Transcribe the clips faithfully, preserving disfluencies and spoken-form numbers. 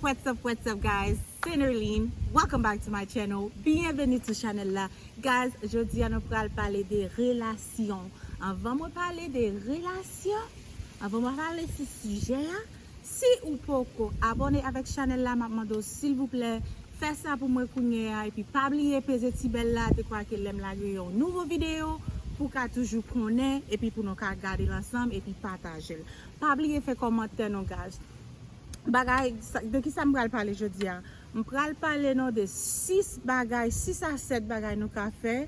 What's up, what's up, guys? Se Nerline. Welcome back to my channel. Byenveni sou chanèl la. Guys, jodi a nou pral pale de relasyon. Anvan mwen pale de relasyon, anvan mwen pale sou sijè a, si ou poko abòne avèk chanèl la, m ap mande w silvouplè, fè sa pou mwen kounye a, epi pa bliye peze ti bèl la, te kwa ke lè m lage yon nouvo videyo, pou w ka toujou konnen, epi pou nou ka gade l ansanm, epi pataje l. Pa bliye fè kòmantè non, guys. Bagay, sa- de ki sa m pral pale jodi a? M pral pale nou de sis bagay, sis a sèt bagay nou ka fè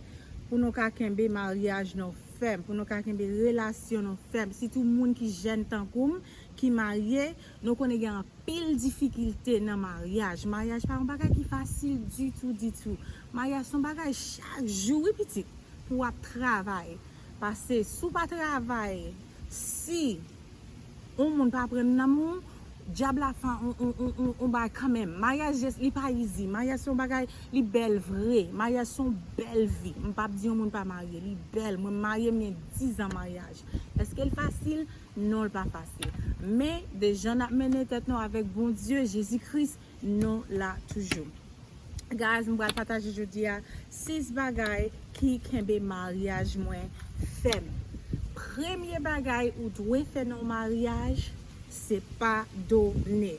pou nou ka kenbe maryaj nou fèm, pou nou ka kenbe relasyon nou fèm. Sitou moun ki jèn tankou m, ki marye, nou konnen gen anpil difikilte nan maryaj. Maryaj pa yon bagay ki fasil ditou, ditou. Maryaj se yon bagay chak jou, wi pitit, pou w ap travay. Paske si w pa travay, si yon moun pa pran nan men w, dyab la fè yon, yon, yon, yon, yon bagay kanmenm. Maryaj, li pa easy. Maryaj se yon bagay, li bèl vre. Maryaj se yon bèl vi. M p ap di yon moun pa marye. Li bèl. Mwen marye, m gen diz an maryaj. Èske l fasil? Non, l pa fasil. Men, de jan n ap mennen tèt nou avèk Bondye, Jezi Kris, nou la toujou. Guys, m pral pataje jodi a sis bagay ki kenbe maryaj mwen fèm. Premye bagay ou dwe fè nan maryaj, se padone.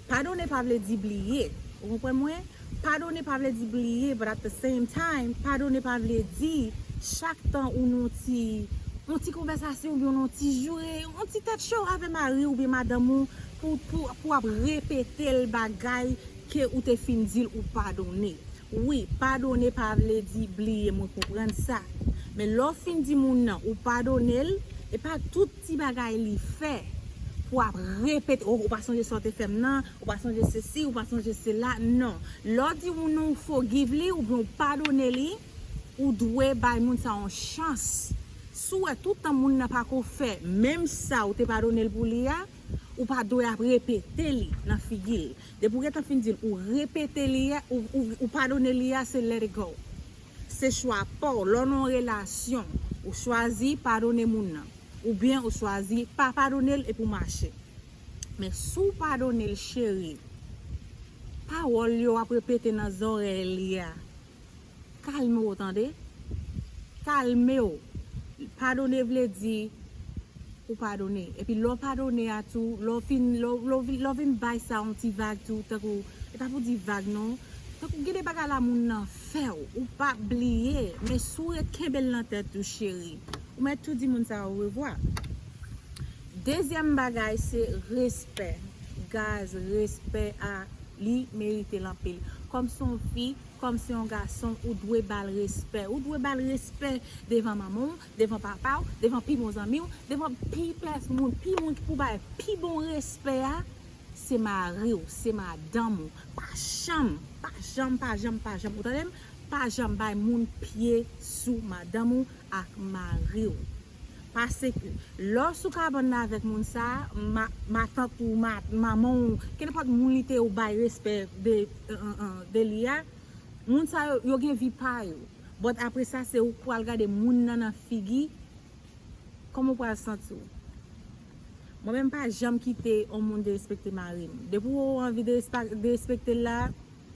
Padone pa vle di bliye. Ou konprann mwen? Padone pa vle di bliye, but at the same time, padone pa vle di chak tan ou nan yon ti, yon ti konvèsasyon oubyen yon ti joure, yon ti tèt cho avè mari oubyen madanm ou pou, pou, pou ap repete l bagay ke ou te fin di l ou padone. Wi, padone pa vle di bliye, mwen konprann sa. Men lè w fin di moun nan ou padone l, e pa tout ti bagay li fè pou ap repete, oh, ou pa sonje sa w te fè m nan, ou pa sonje sesi, ou pa sonje sela, non. Lè w di moun nan ou forgive li, oubyen ou padone li, ou dwe bay moun sa yon chans. Si w wè tout tan moun nan pa ko fè menm sa ou te padone l pou li a, ou pa dwe ap repete li nan figi l. Depi w gentan fin di l, ou repete li a, ou, ou, ou padone li a, se let it go. Se chwa pa w. Lè w nan yon relasyon, ou chwazi padone moun nan. Oubyen ou chwazi pa padone l epi w mache. Men si w padone l, cheri, pawòl yo w ap repete nan zòrèy li a, kalme w, tande. Kalme w. Padone vle di ou padone. Epi lè w padone a tou, lè w fin, lè w, lè w vin, lè w vin bay sa yon ti vag tou, tankou, e pa pou di vag non, tankou gen de bagay la moun nan fè w, ou pa bliye, men si w ret kenbe l nan tèt ou, cheri, ou mèt tou di moun sa orevwa. Dezyèm bagay se respè. Guys, respè a, li merite l anpil. Kòm se yon fi, kòm se yon gason, ou dwe ba l respè. Ou dwe ba l respè devan manman w, devan papa w, devan pi bon zanmi w, devan pi plis moun, pi moun ki pou bay pi bon respè a, se mari w, se madanm ou. Pa janm, pa janm, pa janm, pa janm, ou tande m? Pa janm bay moun pye sou madanm ou ak mari w. Paske lè w sou kabann nan avèk moun sa, ma, matant ou, ma, manman ou, kenenpòt moun li te ou bay respè de, de li a, moun sa yo, yo gen vi pa yo. But apre sa, se ou k pral gade moun nan nan figi, kòman w pral santi w? Mwen menm pa janm kite yon moun derespekte mari m. Depi w anvi derespekte l la,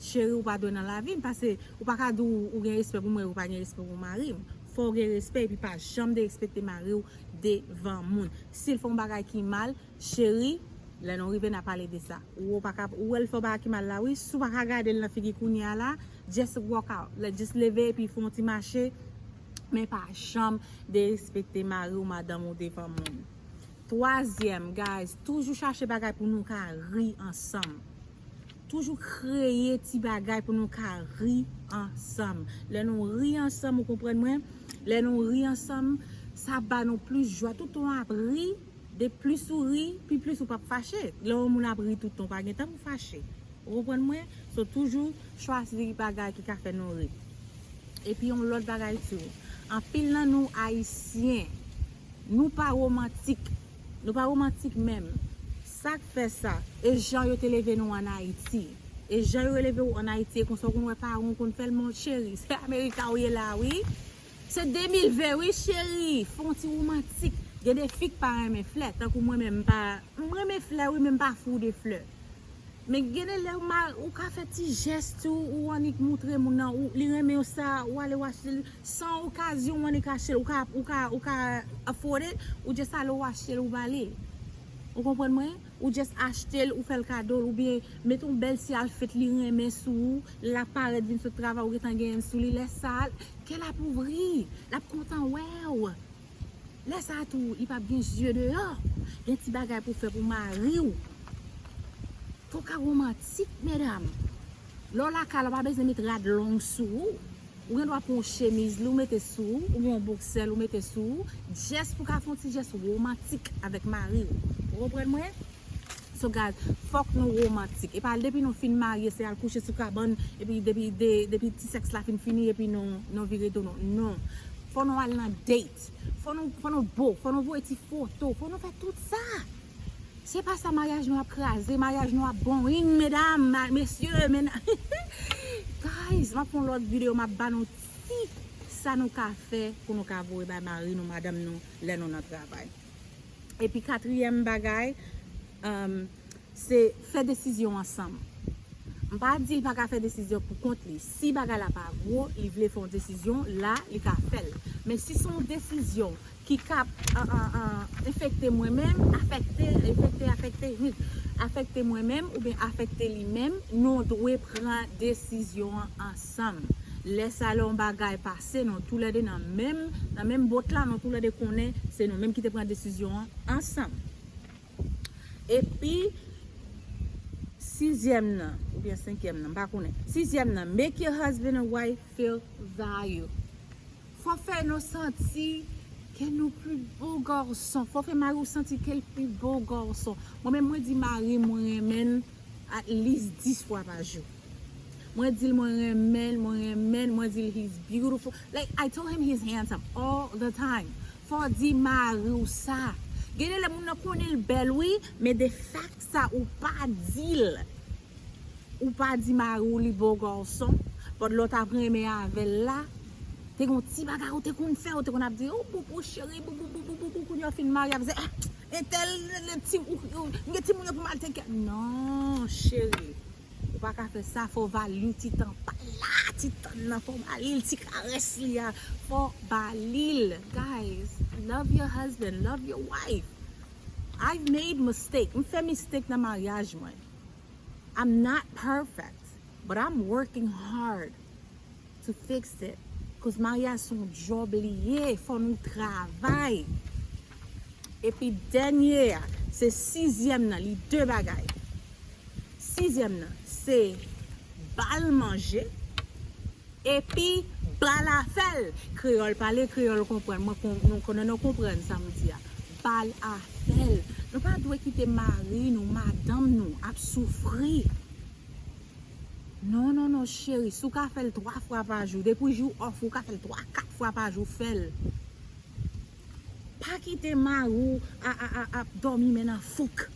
cheri, ou pa dwe nan lavi m, paske ou pa ka di w, ou gen respè pou mwen, ou pa gen respè pou mari m. Fò w gen respè, epi pa janm derespekte mari w devan moun. Si l fè yon bagay ki mal, cheri, lè nou rive n a pale de sa. Ou pa ka, ou wè l fè yon bagay ki mal la, wi. Si w pa ka gade l nan figi kounye a la, just walk out. Like, just leve epi fè yon ti mache. Men pa janm derespekte mari w, madanm ou devan moun. Twazyèm, guys, toujou chache bagay pou nou ka ri ansanm. Toujou kreye ti bagay pou nou ka ri ansanm. Lè nou ri ansanm, ou konprann mwen? Lè nou ri ansanm, sa ba nou plis jwa. Tout tan w ap ri, de plis ou ri, pi plis ou p ap fache. Lè yon moun ap ri tout tan, ou pa gen tan pou fache. Ou konprann mwen? So, toujou chwazi bagay ki ka fè nou ri. Epi yon lòt bagay tou. Anpil nan nou Ayisyen, nou pa womantik. Nou pa womantik menm. Sa k fè sa? E jan yo te leve nou ann Ayiti. E jan yo leve w ann Ayiti, e konsa w konn wè paran w konn fè l, mon cheri. Se Amerika w ye la, wi. Se de mil ven, wi, cheri. Fè yon ti womantik. Gen de fi k pa renmen flè. Tankou mwen menm, m pa, m renmen flè, wi, men m pa fou de flè. Men gen de lè ou ka fè ti jès tou, ou annik moutre moun nan, ou li renmen w sa, ou ale w achte l san okazyon, ou annik achte l, ou ka ou ka ou ka afford it, ou just ale w achte l ou ba li. Ou konprann mwen? Ou just achte l, ou fè l kado l, oubyen mete yon bèl ti alfet li renmen sou ou, l ap parèt vin sot travay, ou gentan genyen l sou li, lè sa a, kè l ap ouvri, l ap kontan wè w. Lè sa a tou, li p ap gen zye deyò. Gen ti bagay pou fè pou mari w. Fò w ka womantik, medam. Lè w lakay la, w pa bezwen met rad long sou ou. Ou gen dwa pran yon chemiz li, ou mete sou ou, oubyen yon boksè li, ou mete sou ou, just pou ka fè yon ti jès womantik avèk mari w. Ou konprann mwen? So guys, fòk nou womantik. E pa depi nou fin marye, se al kouche sou kabann, epi depi de, depi ti sèks la fin fini, epi nou nou vire do nou. Non. Fò nou al nan date. Fò nou fò nou bo, fò nou voye ti foto, fò nou fè tout sa. Se pa sa maryaj nou ap kraze, maryaj nou ap boring, medam, ma- mesye, men guys, m ap fè yon lòt videyo, m ap ba nou ti sa nou ka fè pou nou ka voye bay mari nou, madanm nou, lè nou nan travay. Epi katriyèm bagay, um, se fè desizyon ansanm. M pa di l pa ka fè desizyon pou kont li. Si bagay la pa gwo, li vle fè yon desizyon, la, li ka fè l. Men si se yon desizyon ki ka an, an, an, enfekte mwen menm, afekte, enfekte, afekte, hmm, afekte mwen menm oubyen afekte li menm, nou dwe pran desizyon an ansanm. Lè sa lè yon bagay pase, nou toulède nan menm, nan menm bot la, nou toulède konnen se nou menm ki te pran desizyon an ansanm. Epi, sizyèm nan, oubyen senkyèm nan, m pa konnen. Sizyèm nan, make your husband and wife feel value. Fò fè nou santi ke nou pi bo gason. Fò fè mari w santi ke l pi bo gason. Mwen menm, mwen di mari m, mwen renmen l at least dis fwa pa jou. Mwen di l mwen renmen l, mwen renmen l, mwen di l he's beautiful. Like, I told him he's handsome all the time. Fò w di mari w sa. Gen de lè moun nan konnen l bèl, wi, men de fact sa ou pa di l. Ou pa di mari w li bo gason, but lè w t ap renmen avè l la, te gen yon ti bagay ou te konn fè, ou te konn ap di, "Oh, boubou, cheri, boubou, boubou, boubou," kounye a w fin marye, ap di, "Ah, entèl, le, le, ti, ou, ou, m gen timoun yo pou m al take care." Non, cheri. Ou pa ka fè sa, fò w value ti tan pa l la, ti tan nan, fò w ba li l, ti karès li a, fò w ba li l. Guys, love your husband, love your wife. I've made mistake. M fè mistake nan maryaj mwen. I'm not perfect, but I'm working hard to fix it. Cause maryaj se yon djòb li ye, fò nou travay. Epi dènye a, se sizyèm nan, li de bagay. Sizyèm nan, se ba l manje, epi ba l afè l. Kreyòl pale, kreyòl konprann. Mwen kon- nou konnen nou konprann sa m di a. Ba l afè l. Nou pa dwe kite mari nou, madanm nou ap soufri. Non, non, non, cheri, si w ka fè l twa fwa pa jou, depi jou off ou ka fè l twa, kat fwa pa jou, fè l. Pa kite mari w a, a, a, ap dòmi men nan fouk.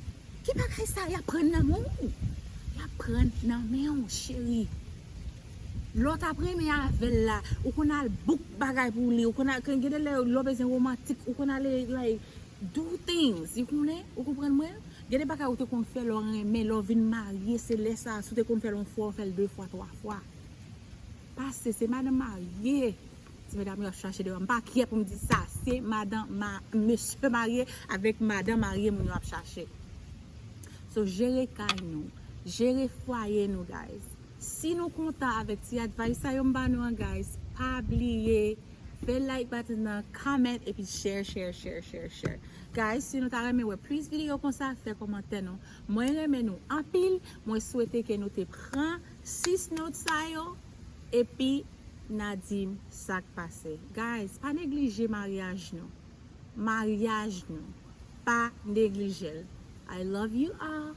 Ki bagay sa y ap pran nan men w? Y ap pran nan men w, cheri. Lè w t ap renmen avè l la, ou konn al book bagay pou li, ou konn al, gen de lè lè w bezwen womantik, ou konn ale, like, do things, you konnen, ou konprann mwen? Gen de bagay ou te konn fè lè w renmen, lè w vin marye, se lè sa, si w te konn fè l yon fwa, w fè l de fwa, twa fwa. Pase, se madanm marye. Ti medam yo ap chache deyò. M pa kyè pou m di sa. Se madan, ma, mesye marye avèk madan marye moun yo ap chache. So, jere kay nou. Jere fwaye nou, guys. Si nou kontan avèk ti advice sa yo m ba nou an, guys, pa bliye fè like button nan, comment, epi share, share, share, share, share. Guys, si nou ta renmen wè plis videyo konsa, fè kòmantè nou. Mwen renmen nou anpil. Mwen swete ke nou te pran sis note sa yo. Epi, n a di m sa k pase. Guys, pa neglije maryaj nou. Maryaj nou. Pa neglije l. I love you all.